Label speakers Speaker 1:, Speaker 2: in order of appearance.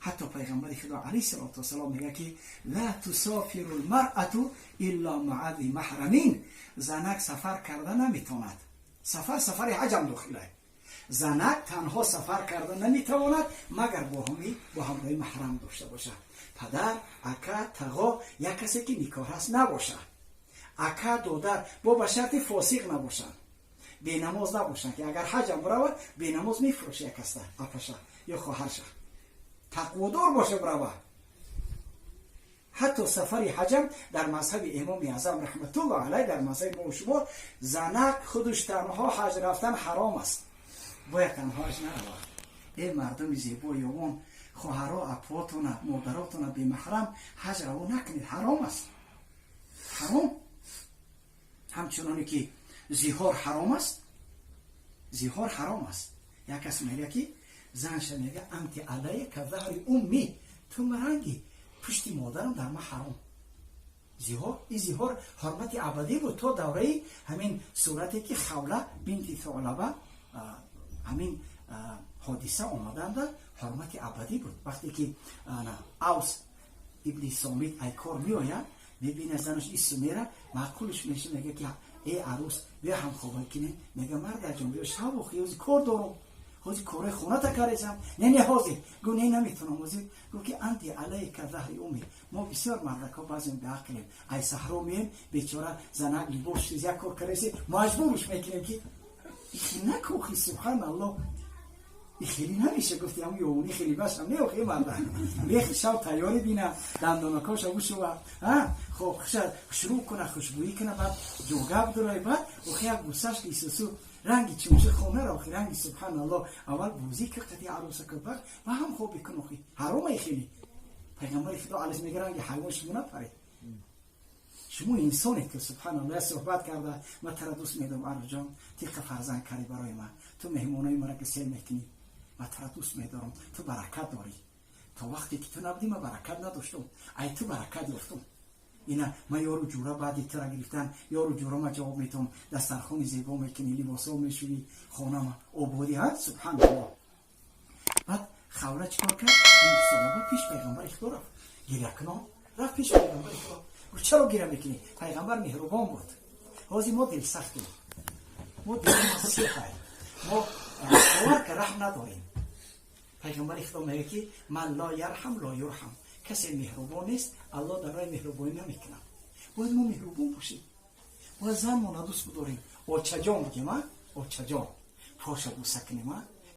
Speaker 1: Ҳатто пайғамбари Худо алайҳиссалоту вассалом мегӯяд, ки ла тусофиру лмаръату илла маа зи маҳрамин. Занак сафар карда наметавонад. Сафар, сафари ҳаҷам дохилай. Занак танҳо сафар карда наметавонад, магар бо ҳамроҳи маҳрам дошта бошад: падар, ака, тағо, як касе ки никоҳ аст набошад, ака, додар, бо ба шарти фосиқ набошанд, бенамоз набошанд, ки агар ҳаҷам биравад, бенамоз мефурӯша як каста, апаша ё хоҳарша. Тақводор боша, бирава. Ҳатто сафари ҳаҷам дар мазҳаби Имоми Аъзам раҳматуллоҳ алайҳ, дар мазҳаби мо шумо, занак худуш танҳо ҳаҷ рафтан ҳаром аст. Бояд танҳо ҳаҷ наравад. Э мардуми зебо, ёвон, хоҳаро, апвотона, модаротона бемаҳрам ҳаҷ раво накунед. Ҳаром аст, ҳаром. Ҳамчуноне ки зиҳор ҳаром аст, зиҳор ҳаром аст. Як кас мега, ки занша мега: анти алайя ка заҳри умми, ту маранги пушти модарам дар ма ҳаром. Зиҳор, ин зиҳор ҳурмати абадӣ буд то давраи ҳамин сурате, ки Хавла бинти Солаба ҳамин ҳодиса омаданда, ҳурмати абадӣ буд. Вақте ки Авс ибни Сомит ай кор меояд, мебинад занаш ису мера, маъқулш меша, мега, ки э арӯс, биё ҳамхоба кунем. Мега: мардаҷон, биё, шаб охи, ҳози кор дорум, ҳози кораи хоната каресам. Не, не, ҳозир. Гу: не, наметонам ҳозир. Гу, ки анти алайка заҳри уми. Мо бисёр мардакҳо баъзем беақлем. Ай саҳро меем, бечора занак либос як кор кареси, маҷбуруш мекунем, ки ихи накохи. Субҳаналлоҳ, хеле намеша. Гуфти ҳам ёвони хеле башам не, охи марда бехи шав тайёрӣ бина, дандонакоша бушува, хоб шурӯъ куна, хушбӯӣ куна, баъд ҷога бидурай, баъд охи як бусаш ки исусу ранги чимша хонара, охи ранги, субҳаналлоҳ. Аввал бозӣ ки қати арӯса кун, баъд ба ҳам хоби кун. Охи ҳаромай хеле. Пайғамбари Худо алайҳ мега: ранги ҳайвон шумо напаред, шумо инсонед. Ки субҳаналлоҳ, суҳбат карда: ман тара дӯст медорам, арӯҷон, тиқа фарзанд карди барои ман, ту меҳмонои мара ки сел мекунӣ, ман тура дӯст медорам, ту баракат дорӣ. То вақте ки ту набудӣ, ман баракат надоштам, ай ту баракат ёфтам. Ина ман ёру ҷура баъди тура гирифтан, ёру ҷура ма ҷавоб метавам, дастархони зебо мекунӣ, либосҳо мешӯӣ, хонама ободӣ ҳа. Субҳаналлоҳ. Баъд Хавла чӣ кор кард? Солаба пеш пайғамбари Худо рафт, гирякунон рафт пеши пайғамбари Худо. Гуфт: чаро гира мекунӣ? Пайғамбар меҳрубон буд. Ҳозир мо дилсахтем, мо дилсехай, мо бовар ка раҳм надорем. Пайғамбари Худо мегӯяд, ки ман ло ярҳам ло юрҳам. Касе меҳрубон нест, Аллоҳ дар рои меҳрубонӣ намекунад. Бояд мо меҳрубон бошем, бояд занмона дӯст бидорем, очаҷон бигем, а очаҷон, поша буса кунем, а.